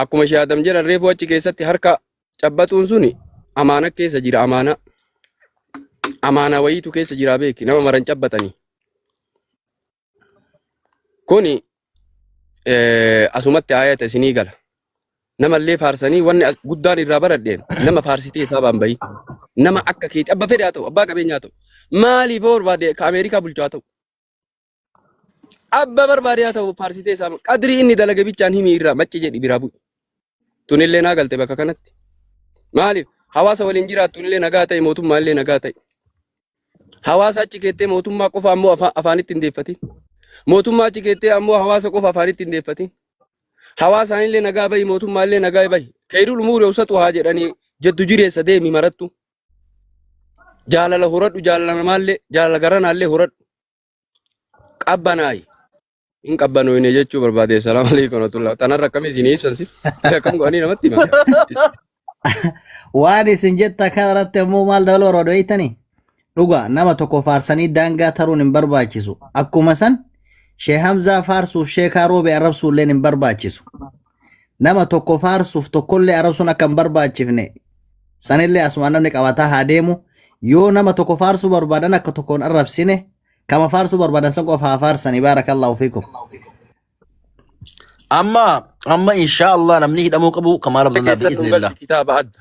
Akkuma Shee Adam jedhan reefuu achi keessatti harka cabbaxuun suni amaana keessa jira amaana. Amaana wayiitu keessa jira beeki nama maran cabbaxanii. Kuni asumatti aayata isinii gala. Namallee faarsanii wanni guddaan irraa baradheen nama faarsitee isaa baan bahi. Nama akka keetii abba fedhe haa ta'u abbaa qabeenyaa haa ta'u maaliif hoo barbaade ka Ameerikaa bulchu haa ta'u. Abba barbaade haa ta'u faarsitee isaa qadrii inni dalage bichaan himii irraa macci jedhi biraa bu'i. Tunillee naa galte bakka kanatti. Maaliif hawaasa waliin jiraattunillee nagaa ta'e mootummaallee nagaa ta'e. Hawaasa achi keettee mootummaa qofa ammoo afaanitti hin deeffatin. Mootummaa achi keettee ammoo hawaasa qofa afaanitti hin deeffatin. Hawaasaanillee nagaa bahi mootummaallee nagaa bahi. Keyrul umuuri awsatu haa jedhanii jeddu jireessa deemi marattu. Jaalala horadhu jaalala namaallee jaalala garanaallee horadhu. Qabbanaayi. Hin qabbanooyne jechuu barbaade. Salaamu alaikum warahmatullahi. Tanarra akkamii isinii ibsan si? Akkam godhanii namatti himan? Waan isin jetta kana irratti ammoo maal dabaluu barbaadu beektanii? Dhuga nama tokko faarsanii daangaa taruun hin barbaachisu. Akkuma san Shee Hamzaa faarsuuf Sheekaa Roobee arrabsuu illeen hin barbaachisu. Nama tokko faarsuuf tokkollee arrabsuun akka hin barbaachifne sanillee asumaan namni qabataa haa deemu. Yoo nama tokko faarsuu barbaadan akka tokkoon arrabsine Kama faarsuu barbaadan san qofa haa faarsanii baarakallahu fiikum. Amma amma insha Allah namni hidhamuu qabu Kamaal Abdullah Keessa nu bi'iznillah. galti kitaaba adda.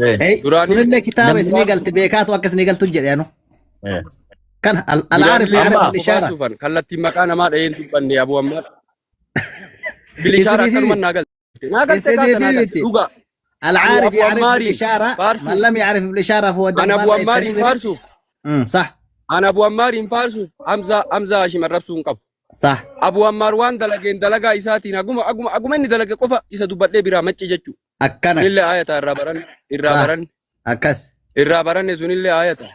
Eh, Hey, Duraanii sunillee kitaaba Namni isinii galti beekaatu akka isinii galtu jedhe anu. eh. Kana al-aarif Duraanii yaarif Amma tokko al-ishaara. faarsuufan kallattiin maqaa namaa dhaheen dubbanne Abu Ammaar. Bilishaara Isinii akkanuma miti. naa galte. Naa galte Isinii kaata naa galte. miti. Dhugaa. Ani Al-aarif Abu yaarif Ammaariin bil-ishaara. Man faarsuuf. lam yaarif bil-ishaara fahuwa Ani Abu dambaarra Ammaariin jettanii bire. faarsuuf. Sah. Ani Abu Ammaariin faarsuuf Hamzaa Hamzaa Hashim arrabsuu hin qabu. Sah. Abu Ammaar waan dalageen dalagaa isaatiin haguma haguma haguma inni dalage qofa isa dubbadhee biraa macci jechuudha. Akkana. Sunillee ayata irraa baran irraa Sah. baran Akkas. irraa baranne sunillee ayata.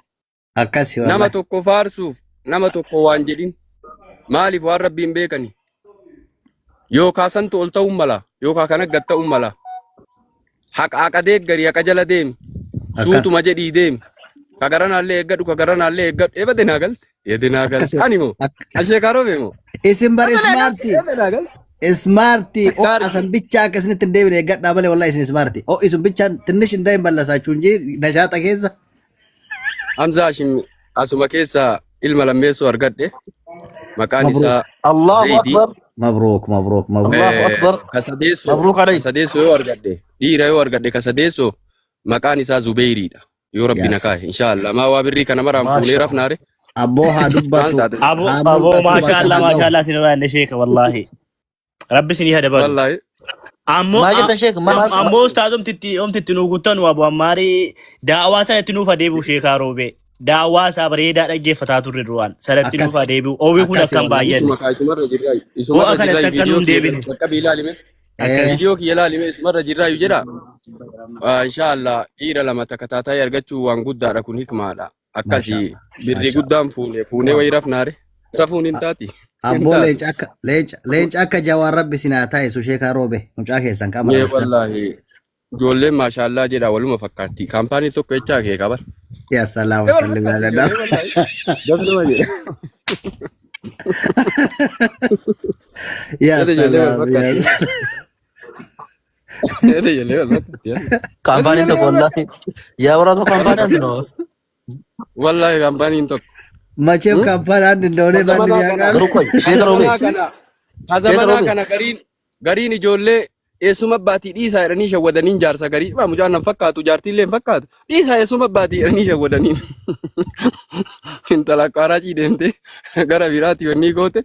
Akkasi Nama wallahi. tokko faarsuuf nama tokko waan jedhin maaliif waan rabbiin beekani yookaa santu ol ta'uun mala yookaa kana gad ta'uun mala haqa haqa deeggari haqa jala deemi Akkana. suutuma jedhii deemi ka garanaallee eeggadhu ka garanaallee eeggadhu eebade naa galte eebade naa galte Akkasi. ani moo ashee kaaroobe moo Isin bar eebade naa galte ismaarti. eebade naa galte Ismaarti o Gaari. asan bicha akka isinitti hin deebine eeggadhaa malee wallahi isin ismaarti. O isin bicha tinnish hin dahin ballasaachuun jee nashaata keessa. Hamza Hashim asuma keessa ilma lammeessoo argadhe. Maqaan Mabruuk. isaa Allahu Zaydi. Akbar. Mabruuk mabruuk mabruuk. Allahu Akbar. Ka sadeessoo Mabruuk alayk. ka sadeessoo yoo argadhe dhiira yoo argadhe ka sadeessoo maqaan isaa Zubeyriidha. Yoo rabbi na Yes. kaahe inshallah. Maa waa birrii kana maraan fuunee Maasha rafnaare. Abboo haa Maal dubbatu. taate? Abo Haa abo mul'atu maasha bakka Allah haa maasha ga'u. Allah sinirraa inni sheeka wallaahi. Rabbi isinii haa dabalu. Wallaahi. Ammoo Maal jetta sheek? Maal ammoo ustaaz omtitti omtitti nuu guttanu abu ammaarii daawaa sana itti nuuf adeebi'u sheekaa roobee. Daawaa isaa bareedaa dhaggeeffataa turre duraan sanatti Akkas. nuuf adeebi'u. Oowwi kun Akkasi akkam wallahi. baay'anne. Isuma kaa isumarra jirraa Ho'a isumarra kanatti jirraa akka viidiyoo nuun kiyya deebine. bakka ilaalime. Eh, Akkas. Viidiyoo kiyya ilaalime isumarra jirraa jedha. Inshallah dhiira lama takka taataa argachuu waan guddaadha kun hikmaadha. Maasha Akkasi Allah. birrii Maasha Allah. guddaan fuune fuunee wayii rafnaare. Rafuun hin taati. Hin Abboo taatu. leenca akka leenca leenca akka jawaar rabbi sinaa taa'isu sheekaa roobe mucaa keessan qaama Mee rabsan. wallaahi ijoolleen maashaallaa jedha waluma fakkaatti. Kaampaanii tokko jechaa kee qaban. Yaa salaam Ee wal sallim fakkaatti ala ijoollee wallaahi. Das nama jedha. Yaa Jedhe ijoollee wal salaam yaa fakkaatti. salaam. Jedhe ijoollee wal fakkaatti. Kaampaaniin tokko wallaahi. Yaa warra tokko kaampaanii arginu. Wallaahi kaampaaniin tokko. Macheem kaampaanii አንድ እንደሆነ Ka ማንም zamanaa kana ያውቃል። Garuu qoy ka sheeka roobee. zamanaa kana ka Sheeka zamanaa roobee. kana gariin gariin ijoollee eessuma abbaatii dhiisaa jedhanii shawwadaniin jaarsa garii maa mucaan nan fakkaatu jaartiillee hin fakkaatu dhiisaa eessuma abbaatii jedhanii shawwadaniin intala qaaraacii deemtee gara biraatti wanni goote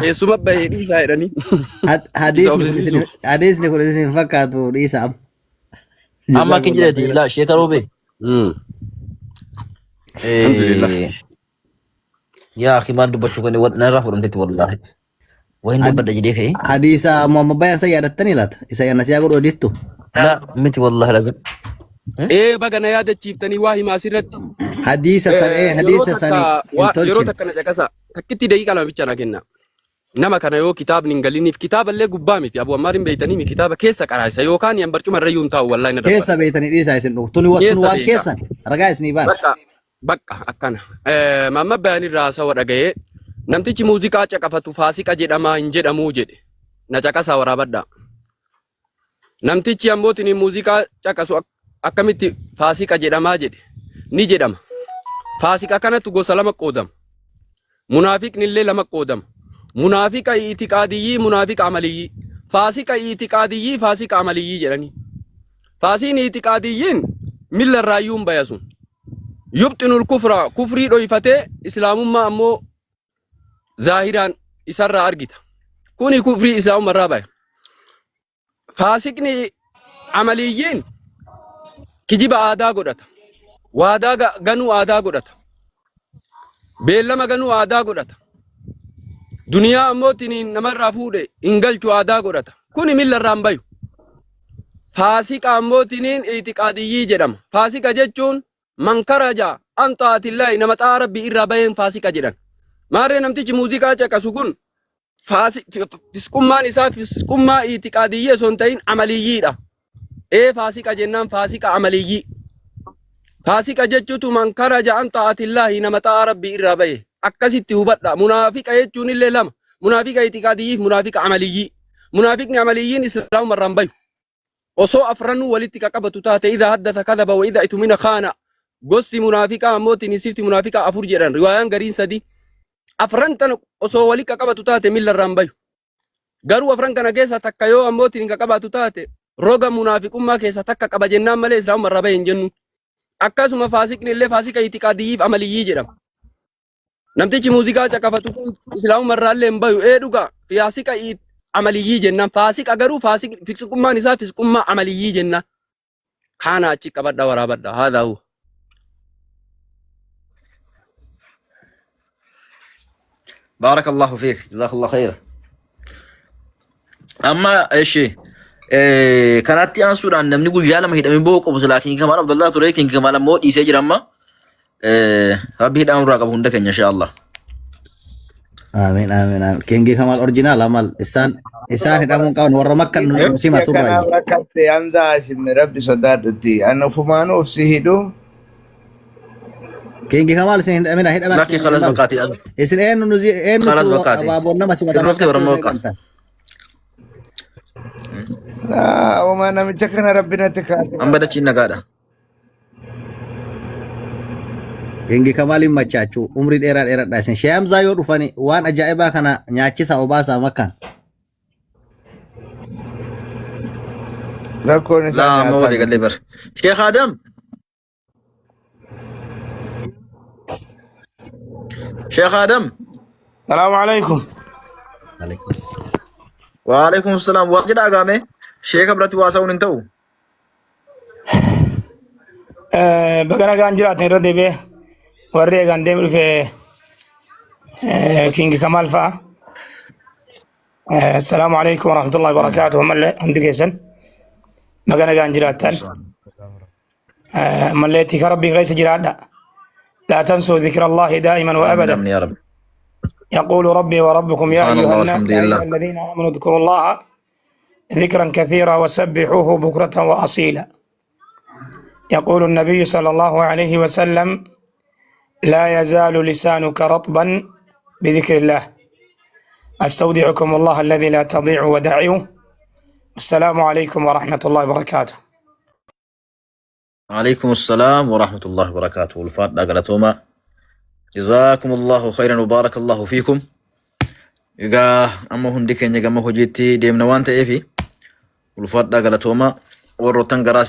eessuma bahee dhiisaa jedhanii isa Hadiisni kun isin obsisiisuuf. hadiisni kun isin hin fakkaatu dhiisa amma. Amma akkin Jazakumullah jedheeti khairan. ilaa sheeka roobee. Alhamdulillah. Yaa akhi maal dubbachuu kan narraa fudhamteetti wallaahi. Wayin dubbadha jedhee ka'ee. Hadiisa Muhammad Bayan san yaadattanii laata? Isa nasiyaa godhu odittu. La miti wallaahi laga. Ee baga na yaadachiiftanii waa himaa asirratti. Hadiisa san ee Yeroo hadiisa takka sani hin yeroo tolchine. takka na caqasa takkitti daqiiqa lama bicha na kenna. Nama kana yoo kitaabni hin galiniif kitaaballee gubbaa miti Abu Ammaar hin beeytanii kitaaba keessa qaraasa yookaan yan barcuma irra hin taa'u wallaahi na dabbara. Keessa beeytanii dhiisaa isin dhufu. Tuni tuni Keessa waan beeka. keessan ragaa isinii baana. Bakka bakka akkana. Maamma Bayaan irraa haasawa dhaga'ee namtichi muuziqaa caqafatu faasiqa jedhamaa hin jedhamuu jedhe. Na caqasaa waraabadhaa. Namtichi ammootiin muuziqaa caqasu akkamitti faasiqa jedhamaa jedhe ni jedhama. Faasiqa kanatu gosa lama qoodama. Munaafiqni illee lama qoodama. Munaafiqa itiqaadiyyii, munaafiqa amaliyyii. Faasiqa itiqaadiyyii, faasiqa amaliyyii jedhanii. Faasiin itiqaadiyyiin milla irraayyuu hin baya sun. Yubxinul kufra kufrii dhoyfatee islaamummaa ammoo zaahiraan isarraa argita. Kuni kufrii islaamummaa irraa baya. Faasiqni amaliyyiin kijiba aadaa godhata. Waadaa ganuu aadaa godhata. Beellama ganuu aadaa godhata. Duniyaa ammoo tiniin namarraa fuudhe hin galchu aadaa godhata. Kuni milla irraa hin bayu. Faasiqa ammoo tiniin itiqaadiyyii jedhama. Faasiqa jechuun man karaja an xaa'atillaahi nama xaa'a rabbii irraa baheen faasiqa jedhan. Maarree namtichi muuziqaa caqasu kun Fisqummaan isaa fisqummaa itiqaadiyyii osoo hin ta'in amaliyyiidha. Ee faasiqa jennaan faasiqa amaliyyii. Faasiqa jechuutu man karaja an xaa'atillaahi nama xaa'a rabbii irraa bahe. Akkasitti hubadha. Munaafiqa jechuun illee lama. Munaafiqa itiqaadiyyii fi munaafiqa amaliyyii. Munaafiqni amaliyyiin islaamuma irraa hin bayu. Osoo afranuu walitti qaqabatu taate idha haddatha kadhaba wa idha itumina khaana. Gosti munaafiqaa ammoo tinisifti munaafiqaa afur jedhan riwaayaan gariin sadi. Afran tana osoo walitti qaqabatu taate milla irraa hin bayu. Garuu afran kana keessa takka yoo ammoo tinin qaqabatu taate roga munaafiqummaa keessa takka qaba jennaan malee islaamuma irraa bahe hin jennu. Akkasuma faasiqni illee faasiqa itiqaadiyyiif amaliyyii jedhama. Namtichi muuziqaa caqafatu kun islaamuma irraallee hin bayu. Ee dhugaa faasiqa amaliyyii jennaan. Faasiqa garuu fisqummaan isaa fisqummaa amaliyyii jennaan. Kaana achi qabadha waraabadha. Haadha hu. Baarakallahu fiik. Jazakallahu khayra. Amma ishi kanatti aansuudhaan namni guyyaa lama hidhamee boo'u qabu silaa King Kamaal Abdallaa ture. King Kamaal ammoo dhiisee jira amma. Rabbi hidhaa nurraa qabu hunda keenya insha Allah. Amiin amiin amiin. Kengee Kamaal orjinaal amal isaan isaan hidhamuun qaban warra makka nu Namtichi simatu akkanaaf irraa. rakkatte Hamza Hashim rabbi sodaadhutti. Ani ofumaanuu of si hidhu. Kengee Kamaal isin hidhamina hidhaman Lakki isin khalas hin malu. bakkaati. Isin eenyu nu eenyu Khalas bakkaati. abaaboon nama simata Sirrofte makkatti barmoo isin bakka. hidhamtan. Uumaa namicha kana rabbi natti kaase. Amma dachiin nagaadha. Gengi Kamaaliin machaachuu umrii dheeraa dheeradha isin. Shee Hamzaa yoo dhufani waan ajaa'ibaa kana nyaachisa obaasaa makkaan. Rakkoon isaa Laa amma nyaataa walii galee miti. bar. Sheekh Adam. Sheekh Adam. Salaamu alaikum. Alaikum salaam. Waalaikum salaam. Waa jedhaa gaame. Sheeka biratti waa sa'uun hin ta'u. Baga nagaan jiraatan irra deebi'ee warri eegaan deemu dhufe King Kamaal fa'a. Assalaamu alaikum warahmatullahi wabarakaatuh. Ammallee hundi keessan baga nagaan jiraattan. Ammallee tika rabbii keessa jiraadha. Laa tansuu dhikra Allahi daa'iman wa Amiin abadan. amiin yaa rabbi. يقول ربي وربكم يا سبحان أيها الله الناس والحمد يا لله. أيها الذين آمنوا اذكروا الله ذكرا كثيرا وسبحوه بكرة وأصيلا. يقول النبي صلى الله عليه وسلم: لا يزال لسانك رطبا بذكر الله. أستودعكم الله الذي لا تضيع ودائعه. السلام عليكم ورحمة الله وبركاته. Alaikum assalam wa rahmatullahi wa barakatuh. Ulfaadhaa galatoomaa. Jazaakumullahu khayran wa barakallahu fiikum. Egaa amma hundi keenya gama hojiitti deemna waan ta'eef ulfaadhaa galatoomaa warroottan garaa